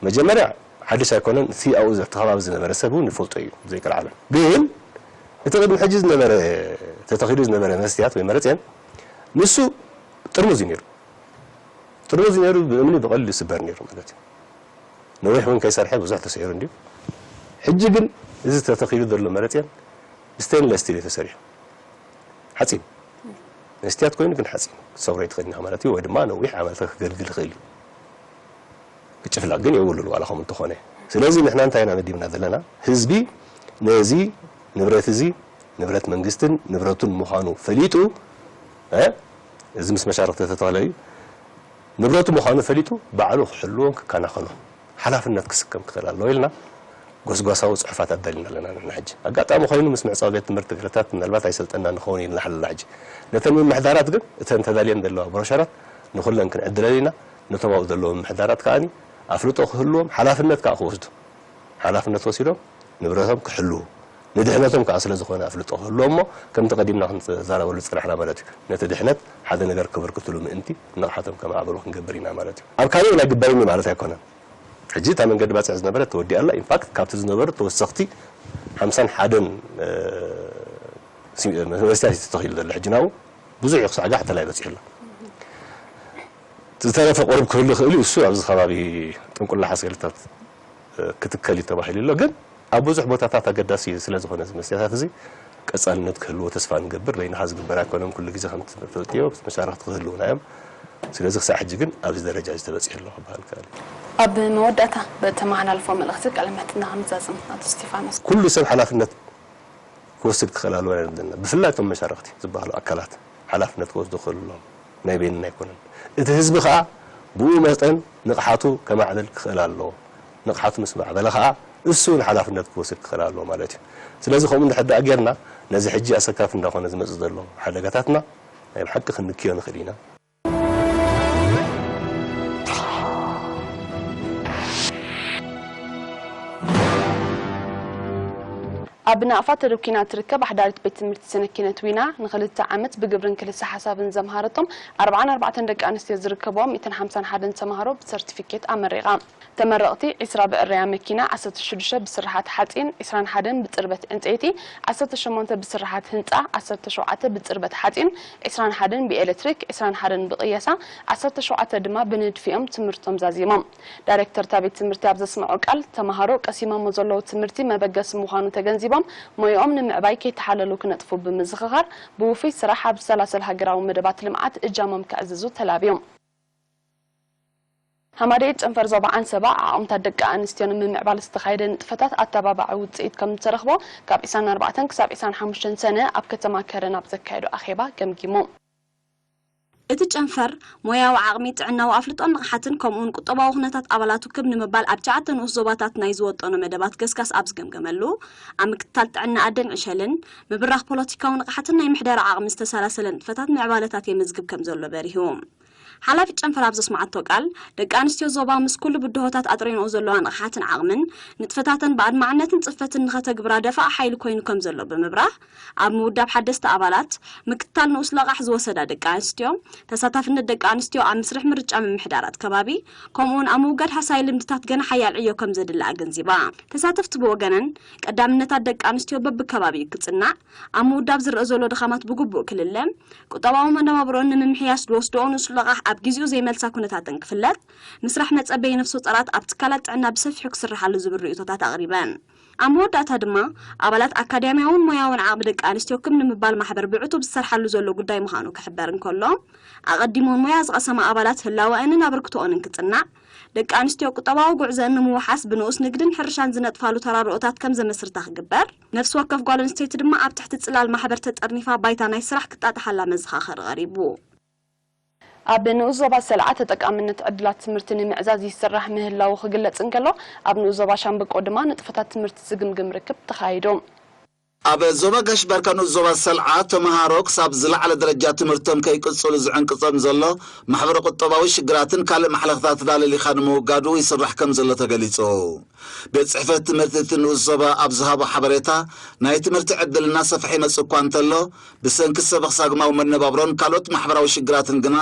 መጀመርያ ሓድሽ ኣይኮነን፣ እቲ ኣብኡ ዘተኸባቢ ዝነበረ ሰብ እውን ይፈልጦ እዩ ዘይቀልዓለም። ግን እቲ ቅድሚ ሕጂ ዝነበረ ተተኺሉ ዝነበረ መስትያት ወይ መረፅን ንሱ ጥርሙዝ እዩ ነይሩ። ጥርሙዝ ነይሩ ብእምኒ ብቐሊሉ ይስበር ነይሩ ማለት እዩ። ነዊሕ እውን ከይሰርሐ ብዙሕ ተስዒሩ እንድዩ። ሕጂ ግን እዚ ተተኺሉ ዘሎ መረፅን ስቴንለስ ስቲል እዩ ተሰሪሑ። ሓፂን መስትያት ኮይኑ ግን ሓፂን ክትሰብሮ ይትኽእል ኢኻ ማለት እዩ። ወይ ድማ ነዊሕ ዓመታት ከገልግል ይኽእል እዩ። ክጭፍለቕ ግን የብሉን ዋላ ከምኡ እንተኾነ። ስለዚ ንሕና እንታይ ኢና መዲብና ዘለና? ህዝቢ ነዚ ንብረት እዚ ንብረት መንግስትን ንብረቱን ምዃኑ ፈሊጡ እ እዚ ምስ መሻርኽቲ ተተኽለ እዩ ንብረቱ ምዃኑ ፈሊጡ ባዕሉ ክሕልዎን ክከናኸኖ ሓላፍነት ክስከም ክኽእል ኣለዎ ኢልና ጎስጓሳዊ ፅሑፋት ኣዳሊና ኣለና። ንሕና ሕጂ ኣጋጣሚ ኮይኑ ምስ ምዕፃው ቤት ትምህርቲ ክልታት ምናልባት ኣይሰልጠና ንኸውን ኢልና ሓለላ ሕጂ ነተን ምምሕዳራት ግን እተን ተዳልየን ዘለዋ ብሮሸራት ንኹለን ክንዕድለን ኢና። ነቶም ኣብኡ ዘለዉ ምምሕዳራት ከኣ ኣፍልጦ ክህልዎም ሓላፍነት ከኣ ክወስዱ ሓላፍነት ወሲዶም ንብረቶም ክሕልዉ ንድሕነቶም ከኣ ስለ ዝኾነ ኣፍልጦ ክህልዎም እሞ ከምቲ ቀዲምና ክንዘራረበሉ ዝጸናሕና ማለት እዩ። ነቲ ድሕነት ሓደ ነገር ከበርክትሉ ምእንቲ ንቕሓቶም ከማዕብሉ ክንገብር ኢና ማለት እዩ። ኣብ ካልእ ናይ ግባይኒ ማለት ኣይኮነን። ሕጂ እታ መንገዲ ባጽዕ ዝነበረት ተወዲኣ ኣላ። ኢንፋክት ካብቲ ዝነበሩ ተወሰኽቲ ሓምሳን ሓደን ዩኒቨርሲታት እዩ ተተኺሉ ዘሎ። ሕጂ ናብኡ ብዙሕ እዩ ክሳዕ ጋሕተላይ በጺሑ ኣሎ። ዝተረፈ ቁሩብ ክህሉ ይኽእል እዩ። እሱ ኣብዚ ከባቢ ጥንቁላ ሓሰልታት ክትከል እዩ ተባሂሉ ኣሎ። ግን ኣብ ብዙሕ ቦታታት ኣገዳሲ ስለ ዝኾነ እዚ መስትያታት እዚ ቀጻልነት ክህልዎ ተስፋ ንገብር። በይንኻ ዝግበር ኣይኮነን። ኩሉ ግዜ ከም ትፈልጥዮ መሻርኽቲ ክህልውና እዮም። ስለዚ ክሳዕ ሕጂ ግን ኣብዚ ደረጃ እዚ ተበጺሑ ኣሎ ክበሃል ይከኣል እዩ። ኣብ መወዳእታ ብእተመሓላልፎ መልእኽቲ ቃለ ምሕትትና ክንዛዝም ኣቶ እስጢፋኖስ። ኩሉ ሰብ ሓላፍነት ክወስድ ክኽእል ኣለዎ ኢና ዘለና። ብፍላይ እቶም መሻርኽቲ ዝበሃሉ ኣካላት ሓላፍነት ክወስዱ ክኽእሉ ኣለዎም። ናይ በይንና ኣይኮነን። እቲ ህዝቢ ከኣ ብኡ መጠን ንቕሓቱ ከማዕብል ክኽእል ኣለዎ። ንቕሓቱ ምስ ማዕበለ ከኣ እሱ እውን ሓላፍነት ክወስድ ክኽእል ኣለዎ ማለት እዩ። ስለዚ ከምኡ እንድሕር ደኣ ጌርና ነዚ ሕጂ ኣሰካፊ እንዳኾነ ዝመጽእ ዘሎ ሓደጋታትና ናይ ብሓቂ ክንክዮ ንኽእል ኢና። ኣብ ናቕፋ ተደኲና እትርከብ ኣሕዳሪት ቤት ትምህርቲ ስነ ኪነት ዊና ንኽልተ ዓመት ብግብርን ክልሰ ሓሳብን ዘምሃረቶም ኣርብዓን ኣርባዕተን ደቂ ኣንስትዮ ዝርከብዎም ሚእትን ሓምሳን ሓደን ተምሃሮ ብሰርቲፊኬት ኣመሪቓ። ተመረቕቲ ዒስራ ብእርያ መኪና፣ ዓሰርተ ሽዱሽተ ብስርሓት ሓፂን፣ ዒስራን ሓደን ብፅርበት ዕንፀይቲ፣ ዓሰርተ ሸሞንተ ብስርሓት ህንፃ፣ ዓሰርተ ሸውዓተ ብፅርበት ሓፂን፣ ዒስራን ሓደን ብኤሌክትሪክ፣ ዒስራን ሓደን ብቕየሳ፣ ዓሰርተ ሸውዓተ ድማ ብንድፊ እዮም ትምህርቶም ዛዚሞም። ዳይሬክተር እታ ቤት ትምህርቲ ኣብ ዘስምዖ ቃል፣ ተምሃሮ ቀሲሞሞ ዘለዉ ትምህርቲ መበገሲ ምዃኑ ተገንዚቦም፣ ሞይኦም ንምዕባይ ከይተሓለሉ ክነጥፉ ብምዝኽኻር፣ ብውፉይ ስራሕ ኣብ ዝሰላሰል ሃገራዊ መደባት ልምዓት እጃሞም ከዕዝዙ ተላብዮም። ሃማደኤት ጨንፈር ዞባ ዓንሰባ ዓቕምታት ደቂ ኣንስትዮ ንምምዕባል ዝተኻየደ ንጥፈታት ኣተባባዒ ውፅኢት ከም ዝተረኽቦ ካብ ዒስራን ኣርባዕተን ክሳብ ዒስራን ሓሙሽተን ሰነ ኣብ ከተማ ከረን ኣብ ዘካየዶ ኣኼባ ገምጊሙ። እቲ ጨንፈር ሞያዊ ዓቕሚ፣ ጥዕናዊ ኣፍልጦን ንቕሓትን ከምኡውን ቁጠባዊ ኩነታት ኣባላቱ ክብ ንምባል ኣብ ትሽዓተ ንኡስ ዞባታት ናይ ዝወጠኖ መደባት ገስጋስ ኣብ ዝገምገመሉ ኣብ ምክትታል ጥዕና ኣደን ዕሸልን ምብራኽ ፖለቲካዊ ንቕሓትን ናይ ምሕደራ ዓቕሚ ዝተሰላሰለ ንጥፈታት ምዕባለታት የመዝግብ ከም ዘሎ በሪሁ። ሓላፊት ጨንፈር ኣብ ዘስምዓቶ ቃል፣ ደቂ ኣንስትዮ ዞባ ምስ ኩሉ ብድሆታት ኣጥሪንኦ ዘለዋ ንቕሓትን ዓቕምን፣ ንጥፈታተን ብኣድማዕነትን ጽፈትን ንኸተግብራ ደፋእ ሓይሊ ኮይኑ ከም ዘሎ ብምብራህ፣ ኣብ ምውዳብ ሓደስቲ ኣባላት፣ ምክትታል ንኡስ ለቓሕ ዝወሰዳ ደቂ ኣንስትዮ፣ ተሳታፍነት ደቂ ኣንስትዮ ኣብ ምስርሕ ምርጫ ምምሕዳራት ከባቢ፣ ከምኡውን ኣብ ምውጋድ ሃሳይ ልምድታት ገና ሓያል ዕዮ ከም ዘድሊ ኣገንዚባ። ተሳተፍቲ ብወገነን፣ ቀዳምነታት ደቂ ኣንስትዮ በብከባቢኡ ክጽናዕ፣ ኣብ ምውዳብ ዝረኣ ዘሎ ድኻማት ብግቡእ ክልለ፣ ቁጠባዊ መነባብሮን ንምምሕያሽ ዝወስድኦ ንኡስ ለቓሕ ኣብ ግዚኡ ዘይመልሳ ኩነታተን ክፍለጥ፣ ምስራሕ መጸበዪ ነፍሰ ጾራት ኣብ ትካላት ጥዕና ብሰፊሑ ክስርሓሉ ዝብል ርእይቶታት ኣቕሪበን። ኣብ መወዳእታ ድማ፣ ኣባላት ኣካዳሚያውን ሞያውን ዓቕሚ ደቂ ኣንስትዮ ክብ ንምባል ማሕበር ብዕቱብ ዝሰርሓሉ ዘሎ ጉዳይ ምዃኑ ክሕበር እንከሎ፣ ኣቐዲሞን ሞያ ዝቐሰማ ኣባላት ህላወአንን ኣበርክቶኦንን ክጽናዕ፣ ደቂ ኣንስትዮ ቁጠባዊ ጉዕዘአን ንምውሓስ ብንኡስ ንግድን ሕርሻን ዝነጥፋሉ ተራድኦታት ከም ዘመስርታ ክግበር፣ ነፍሲ ወከፍ ጓል ኣንስተይቲ ድማ ኣብ ትሕቲ ጽላል ማሕበር ተጠርኒፋ ባይታ ናይ ስራሕ ክጣጥሓላ መዘኻኸሪ ቀሪቡ። ኣብ ንኡስ ዞባ ሰልዓ ተጠቃምነት ዕድላት ትምህርቲ ንምዕዛዝ ይስራሕ ምህላዉ ክግለጽ እንከሎ፣ ኣብ ንኡስ ዞባ ሻምበቆ ድማ ንጥፈታት ትምህርቲ ዝግምግም ርክብ ተኻይዱ። ኣብ ዞባ ጋሽ ባርካ ንኡስ ዞባ ሰልዓ ተምሃሮ ክሳብ ዝለዓለ ደረጃ ትምህርቶም ከይቅጽሉ ዝዕንቅጾም ዘሎ ማሕበረ ቁጠባዊ ሽግራትን ካልእ ማሕለኽታትን ኣለሊኻ ንምውጋዱ ይስራሕ ከም ዘሎ ተገሊጹ። ቤት ጽሕፈት ትምህርቲ እቲ ንኡስ ዞባ ኣብ ዝሃቦ ሓበሬታ፣ ናይ ትምህርቲ ዕድል እናሰፍሐ ይመጽእ እኳ እንተሎ፣ ብሰንኪ ሰበኽ ሳግማዊ መነባብሮን ካልኦት ማሕበራዊ ሽግራትን ግና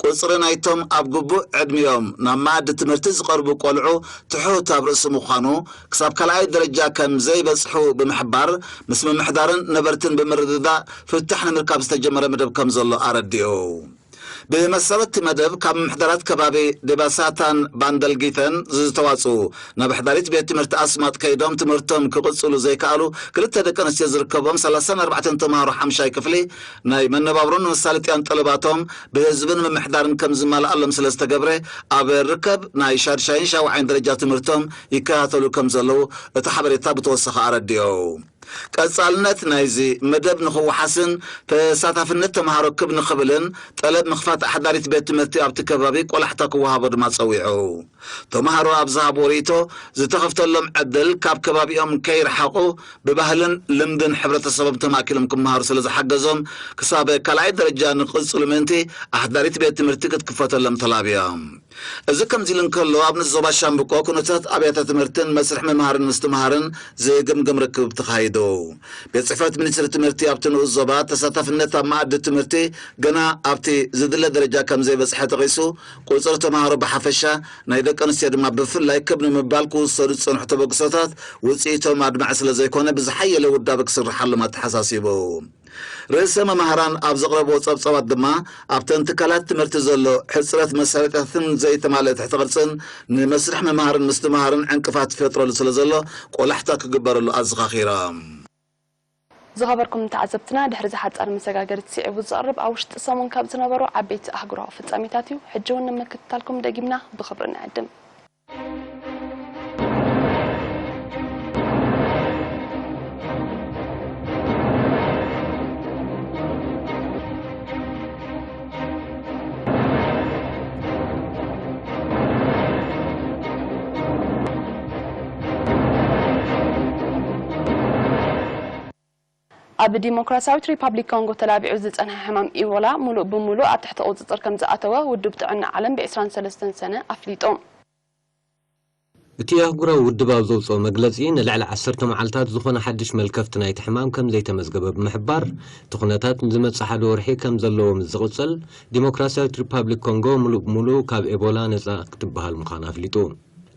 ቁጽሪ ናይቶም ኣብ ግቡእ ዕድሚኦም ናብ መኣዲ ትምህርቲ ዝቐርቡ ቆልዑ ትሑት ኣብ ርእሲ ምዃኑ፣ ክሳብ ካልኣይ ደረጃ ከም ዘይበጽሑ ብምሕባር፣ ምስ ምምሕዳርን ነበርትን ብምርድዳእ ፍታሕ ንምርካብ ዝተጀመረ መደብ ከም ዘሎ ኣረዲኡ። ብመሰረት እቲ መደብ፣ ካብ ምምሕዳራት ከባቢ ዴባሳታን ባንደልጊተን ዝተዋጽኡ፣ ናብ ሕዳሪት ቤት ትምህርቲ ኣስማጥ ከይዶም ትምህርቶም ክቕጽሉ ዘይከኣሉ ክልተ ደቂ ኣንስትዮ ዝርከቦም ሰላሳን ኣርባዕተን ተምሃሮ ሓምሻይ ክፍሊ፣ ናይ መነባብሮን መሳለጥያን ጠለባቶም ብህዝብን ምምሕዳርን ከም ዝማልኣሎም ስለ ዝተገብረ፣ ኣብ ርከብ ናይ ሻድሻይን ሻውዓይን ደረጃ ትምህርቶም ይከታተሉ ከም ዘለዉ እቲ ሓበሬታ ብተወሰኸ ኣረዲኦ። ቀጻልነት ናይዚ መደብ ንኽወሓስን ተሳታፍነት ተምሃሮ ክብ ንኽብልን፣ ጠለብ ምኽፋት ኣሕዳሪት ቤት ትምህርቲ ኣብቲ ከባቢ ቆላሕታ ክወሃቦ ድማ ጸዊዑ። ተምሃሮ ኣብ ዝሃብዎ ርእይቶ፣ ዝተኸፍተሎም ዕድል ካብ ከባቢኦም ከይረሓቑ፣ ብባህልን ልምድን ሕብረተሰቦም ተማእኪሎም ክመሃሩ ስለ ዝሓገዞም፣ ክሳብ ካልኣይ ደረጃ ንኽቕጽሉ ምእንቲ ኣሕዳሪት ቤት ትምህርቲ ክትክፈተሎም ተላብዮም። እዚ ከምዚ ኢሉ እንከሎ፣ ኣብ ንስ ዞባ ሻምብቆ ኩነታት ኣብያተ ትምህርትን መስርሕ ምምሃርን ምስትምሃርን ዝግምግም ርክብ ተኻይዱ። ቤት ጽሕፈት ሚኒስትሪ ትምህርቲ ኣብቲ ንኡስ ዞባ ተሳታፍነት ኣብ መኣዲ ትምህርቲ ገና ኣብቲ ዝድለ ደረጃ ከም ዘይበጽሐ ጠቒሱ፣ ቁጽሪ ተምሃሮ ብሓፈሻ፣ ናይ ደቂ ኣንስትዮ ድማ ብፍላይ ክብ ንምባል ክውሰዱ ዝጸንሑ ተበግሶታት ውጽኢቶም ኣድማዒ ስለ ዘይኮነ ብዝሓየለ ውዳበ ክስርሓሎም ኣተሓሳሲቡ። ርእሰ መማህራን ኣብ ዘቕረብዎ ጸብጻባት ድማ፣ ኣብተን ትካላት ትምህርቲ ዘሎ ሕጽረት መሳለጥያታትን ዘይተማልአ ትሕተ ቅርጽን ንመስርሕ ምምሃርን ምስትምሃርን ዕንቅፋት ይፈጥረሉ ስለ ዘሎ፣ ቆላሕታ ክግበረሉ ኣዘኻኺሮም። ዝኸበርኩም ተዓዘብትና፣ ድሕሪ ዝሓጻር መሰጋገሪት ስዒቡ ዝቐርብ ኣብ ውሽጢ ሰሙን ካብ ዝነበሩ ዓበይቲ ኣህጉራዊ ፍጻሜታት እዩ። ሕጂ እውን ንምክትታልኩም ደጊምና ብኽብሪ ንዕድም። ኣብ ዲሞክራሲያዊት ሪፓብሊክ ኮንጎ ተላቢዑ ዝጸንሐ ሕማም ኢቦላ ሙሉእ ብሙሉእ ኣብ ትሕቲ ቁጽጽር ከም ዝኣተወ ውድብ ጥዕና ዓለም ብ ዕስራን ሰለስተን ሰነ ኣፍሊጡ። እቲ ኣህጉራዊ ውድብ ኣብ ዘውጽኦ መግለጺ፣ ንልዕሊ ዓሰርተ መዓልታት ዝኾነ ሓድሽ መልከፍቲ ናይቲ ሕማም ከም ዘይተመዝገበ ብምሕባር፣ እቲ ኩነታት ንዝመጽእ ሓደ ወርሒ ከም ዘለዎ ምስ ዝቕጽል፣ ዲሞክራሲያዊት ሪፓብሊክ ኮንጎ ሙሉእ ብሙሉእ ካብ ኤቦላ ነጻ ክትበሃል ምዃና ኣፍሊጡ።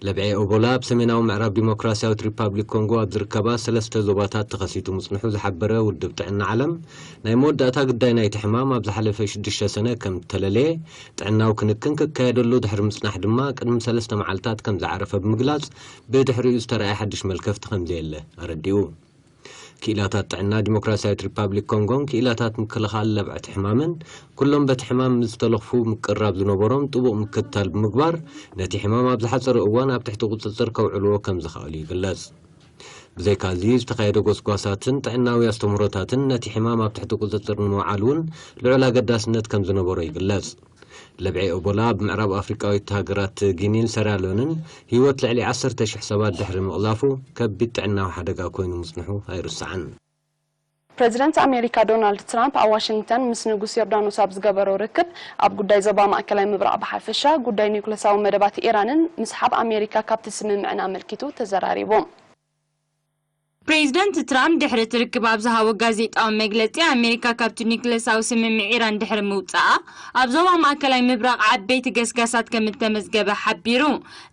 ለብዒ ኤቦላ ኣብ ሰሜናዊ ምዕራብ ዲሞክራሲያዊት ሪፓብሊክ ኮንጎ ኣብ ዝርከባ ሰለስተ ዞባታት ተኸሲቱ ምጽንሑ ዝሓበረ ውድብ ጥዕና ዓለም፣ ናይ መወዳእታ ግዳይ ናይቲ ሕማም ኣብ ዝሓለፈ ሽዱሽተ ሰነ ከም እተለለየ፣ ጥዕናዊ ክንክን ክካየደሉ ድሕሪ ምጽናሕ ድማ ቅድሚ ሰለስተ መዓልታት ከም ዝዓረፈ ብምግላጽ፣ ብድሕሪኡ ዝተረኣየ ሓድሽ መልከፍቲ ከም ዘየለ ኣረዲኡ። ክኢላታት ጥዕና ዲሞክራሲያዊት ሪፓብሊክ ኮንጎን ክኢላታት ምክልኻል ለብዕቲ ሕማምን፣ ኩሎም በቲ ሕማም ምስ ዝተለኽፉ ምቅርራብ ዝነበሮም ጥቡቕ ምክትታል ብምግባር፣ ነቲ ሕማም ኣብ ዝሓጸረ እዋን ኣብ ትሕቲ ቁጽጽር ከውዕልዎ ከም ዝኸኣሉ ይግለጽ። ብዘይካዚ፣ ዝተኻየደ ጎስጓሳትን ጥዕናዊ ኣስተምህሮታትን ነቲ ሕማም ኣብ ትሕቲ ቁጽጽር ንምውዓል እውን ልዑል ኣገዳስነት ከም ዝነበሮ ይግለጽ። ለብዒ ኤቦላ ኣብ ምዕራብ ኣፍሪቃዊት ሃገራት ጊኒን ሰራልዮንን ህይወት ልዕሊ ዓሰርተ ሽሕ ሰባት ድሕሪ ምቕላፉ፣ ከቢድ ጥዕናዊ ሓደጋ ኮይኑ ምጽንሑ ኣይርስዓን። ፕሬዚደንት ኣሜሪካ ዶናልድ ትራምፕ ኣብ ዋሽንግተን ምስ ንጉስ ዮርዳኖስ ኣብ ዝገበሮ ርክብ፣ ኣብ ጉዳይ ዞባ ማእከላይ ምብራቕ ብሓፈሻ፣ ጉዳይ ኒውክለሳዊ መደባት ኢራንን ምስሓብ ኣሜሪካ ካብቲ ስምምዕን ኣመልኪቱ ተዘራሪቡ። ፕሬዚደንት ትራምፕ ድሕሪ እቲ ርክብ ኣብ ዝሃቦ ጋዜጣዊ መግለጺ፣ ኣሜሪካ ካብቲ ኒውክለሳዊ ስምምዕ ኢራን ድሕሪ ምውጻኣ፣ ኣብ ዞባ ማእከላይ ምብራቕ ዓበይቲ ገስጋሳት ከም እተመዝገበ ሓቢሩ።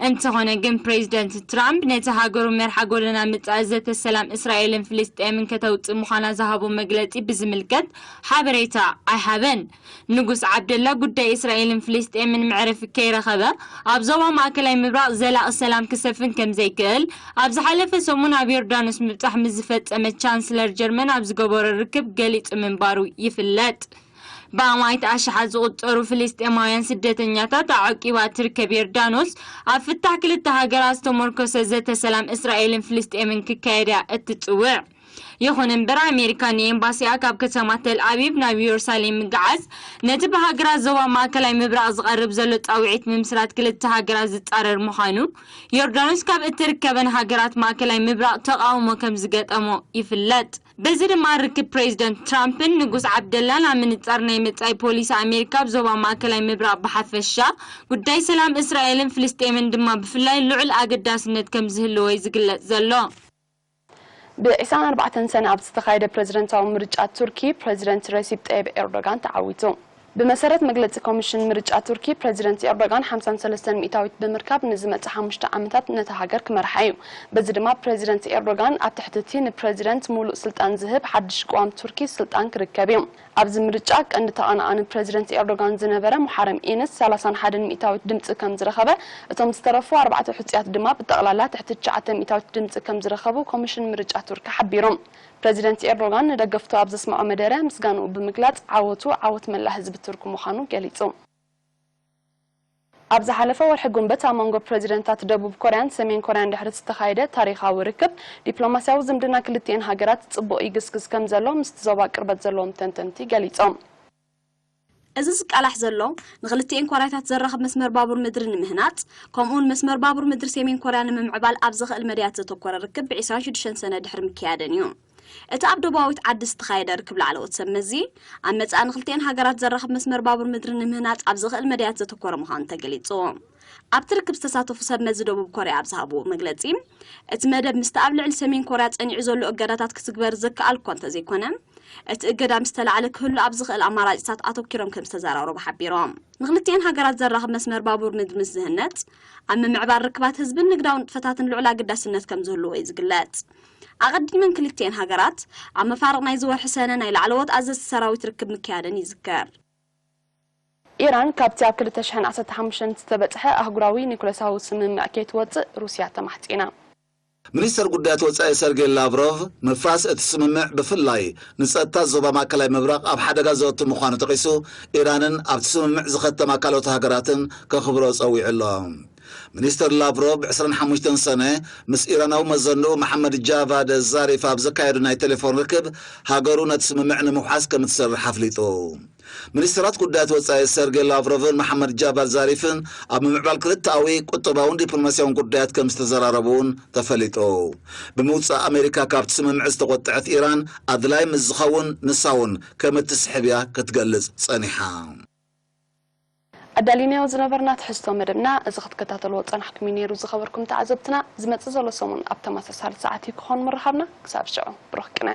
እንተኾነ ግን፣ ፕሬዚደንት ትራምፕ ነቲ ሃገሩ መርሓ ጎደና ምጻእ ዘተ ሰላም እስራኤልን ፍልስጤምን ከተውጽእ ምዃና ዝሃቦ መግለጺ ብዝምልከት ሓበሬታ ኣይሃበን። ንጉስ ዓብደላ ጉዳይ እስራኤልን ፍልስጤምን መዕረፊ ከይረኸበ፣ ኣብ ዞባ ማእከላይ ምብራቕ ዘላቒ ሰላም ክሰፍን ከም ዘይክእል፣ ኣብ ዝሓለፈ ሰሙን ኣብ ዮርዳኖስ ምብጻሕ ምስ ዝፈጸመት ቻንስለር ጀርመን ኣብ ዝገበሮ ርክብ ገሊጹ ምንባሩ ይፍለጥ። ብኣማኢት ኣሽሓት ዝቑጸሩ ፍልስጤማውያን ስደተኛታት ኣዕቂባ እትርከብ ዮርዳኖስ፣ ኣብ ፍታሕ ክልተ ሃገራት ዝተመርኮሰ ዘተ ሰላም እስራኤልን ፍልስጤምን ክካየድ እያ እትጽውዕ። ይኹን እምበር፣ ኣሜሪካ ንኤምባሲኣ ካብ ከተማ ተል ኣቢብ ናብ ኢየሩሳሌም ምግዓዝ፣ ነቲ ብሃገራት ዞባ ማእከላይ ምብራቕ ዝቐርብ ዘሎ ጻውዒት ምምስራት ክልተ ሃገራት ዝጻረር ምዃኑ፣ ዮርዳኖስ ካብ እትርከበን ሃገራት ማእከላይ ምብራቕ ተቓውሞ ከም ዝገጠሞ ይፍለጥ። በዚ ድማ፣ ርክብ ፕሬዚደንት ትራምፕን ንጉስ ዓብደላን ኣብ ምንጻር ናይ መጻኢ ፖሊሲ ኣሜሪካ ኣብ ዞባ ማእከላይ ምብራቕ ብሓፈሻ፣ ጉዳይ ሰላም እስራኤልን ፍልስጤምን ድማ ብፍላይ ልዑል ኣገዳስነት ከም ዝህልዎ እዩ ዝግለጽ ዘሎ። ብ24 ሰነ ኣብ ዝተኻየደ ፕሬዝደንታዊ ምርጫ ቱርኪ፣ ፕሬዝደንት ረሲፕ ጠይብ ኤርዶጋን ተዓዊቱ። ብመሰረት መግለጺ ኮሚሽን ምርጫ ቱርኪ፣ ፕሬዝደንት ኤርዶጋን ሓምሳን ሰለስተን ሚእታዊት ብምርካብ፣ ንዝመጽእ ሓሙሽተ ዓመታት ነታ ሃገር ክመርሓ እዩ። በዚ ድማ፣ ፕሬዝደንት ኤርዶጋን ኣብ ትሕቲ እቲ ንፕሬዝደንት ሙሉእ ስልጣን ዝህብ ሓድሽ ቅዋም ቱርኪ ስልጣን ክርከብ እዩ። ኣብዚ ምርጫ፣ ቀንዲ ተቐናቓኒ ፕሬዝደንት ኤርዶጋን ዝነበረ ሙሓረም ኢንስ ሰላሳን ሓደን ሚእታዊት ድምጺ ከም ዝረኸበ፣ እቶም ዝተረፉ ኣርባዕተ ሕጹያት ድማ ብጠቕላላ ትሕቲ ትሽዓተ ሚእታዊት ድምጺ ከም ዝረኸቡ ኮሚሽን ምርጫ ቱርኪ ሓቢሩ። ፕሬዝደንት ኤርዶጋን ንደገፍቱ ኣብ ዘስምዖ መደረ፣ ምስጋንኡ ብምግላጽ፣ ዓወቱ ዓወት መላእ ህዝቢ ቱርኪ ምዃኑ ገሊጹ። ኣብ ዝሓለፈ ወርሒ ጉንበት፣ ኣብ መንጎ ፕሬዝደንታት ደቡብ ኮርያን ሰሜን ኮርያን ድሕሪ ዝተኻየደ ታሪኻዊ ርክብ፣ ዲፕሎማስያዊ ዝምድና ክልቲኤን ሃገራት ጽቡቕ ይግስግስ ከም ዘሎ ምስቲ ዞባ ቅርበት ዘለዎም ተንተንቲ ገሊጾም። እዚ ዝቃላሕ ዘሎ፣ ንክልቲኤን ኮርያታት ዘራኽብ መስመር ባቡር ምድሪ ንምህናጽ፣ ከምኡውን መስመር ባቡር ምድሪ ሰሜን ኮርያ ንምምዕባል ኣብ ዝኽእል መድያት ዘተኮረ ርክብ ብ ዕስራን ሽዱሽተን ሰነ ድሕሪ ምክያደን እዩ። እቲ ኣብ ደቡባዊት ዓዲ ዝተኻየደ ርክብ ላዕለዎት ሰብ መዚ፣ ኣብ መጻኢ ንክልቲኤን ሃገራት ዘራኽብ መስመር ባቡር ምድሪ ንምህናጽ ኣብ ዝኽእል መድያት ዘተኮረ ምዃኑ ተገሊጹ። ኣብቲ ርክብ ዝተሳተፉ ሰብ መዚ ደቡብ ኮርያ ኣብ ዝሃብዎ መግለጺ፣ እቲ መደብ ምስቲ ኣብ ልዕሊ ሰሜን ኮርያ ጸኒዑ ዘሎ እገዳታት ክትግበር ዘከኣል እኳ እንተዘይኮነ፣ እቲ እገዳ ምስ ተላዕለ ክህሉ ኣብ ዝኽእል ኣማራጺታት ኣተኲሮም ከም ዝተዘራረቡ ሓቢሮም። ንክልቲኤን ሃገራት ዘራኽብ መስመር ባቡር ምድሪ ምስ ዝህነጽ፣ ኣብ ምምዕባል ርክባት ህዝብን ንግዳዊ ንጥፈታትን ልዑል ኣገዳስነት ከም ዝህልዎ እዩ ዝግለጽ። ኣቐዲመን ክልቲኤን ሃገራት፣ ኣብ መፋርቕ ናይዚ ወርሒ ሰነ ናይ ላዕለዎት ኣዘዝቲ ሰራዊት ርክብ ምክያደን ይዝከር። ኢራን ካብቲ ኣብ ክልተ ሽሕን ዓሰርተ ሓሙሽተን ዝተበጽሐ ኣህጉራዊ ኒኩለሳዊ ስምምዕ ከይትወጽእ ሩስያ ተማሕጺና። ሚኒስተር ጉዳያት ወጻኢ ሰርጌይ ላቭሮቭ፣ ምፍራስ እቲ ስምምዕ ብፍላይ ንጸጥታ ዞባ ማእከላይ ምብራቕ ኣብ ሓደጋ ዘእቱ ምዃኑ ጠቒሱ፣ ኢራንን ኣብቲ ስምምዕ ዝኸተማ ካልኦት ሃገራትን ከኽብሮ ጸዊዑ ኣሎ። ሚኒስተር ላቭሮቭ ብ ዕስራን ሓሙሽተን ሰነ ምስ ኢራናዊ መዘንኡ መሓመድ ጃቫድ ዛሪፍ ኣብ ዘካየዱ ናይ ቴሌፎን ርክብ፣ ሃገሩ ነቲ ስምምዕ ንምውሓስ ከም እትሰርሕ ኣፍሊጡ። ሚኒስተራት ጉዳያት ወጻኢ ሰርጌይ ላቭሮቭን መሓመድ ጃቫድ ዛሪፍን ኣብ ምምዕባል ክልተኣዊ ቁጠባውን ዲፕሎማስያውን ጉዳያት ከም ዝተዘራረቡ እውን ተፈሊጡ። ብምውጻእ ኣሜሪካ ካብቲ ስምምዕ ዝተቖጥዐት ኢራን፣ ኣድላይ ምስ ዝኸውን ንሳ እውን ከም እትስሕብ እያ ክትገልጽ ጸኒሓ። ኣዳሊናዮ ዝነበርና ትሕዝቶ መደብና እዚ ክትከታተልዎ ጸናሕኩም እዩ ነይሩ። ዝኸበርኩም ተዓዘብትና፣ ዝመጽእ ዘሎ ሰሙን ኣብ ተመሳሳሊ ሰዓት እዩ ክኾን ምርኻብና። ክሳብ ሽዑ፣ ብሩኽ ቅነ።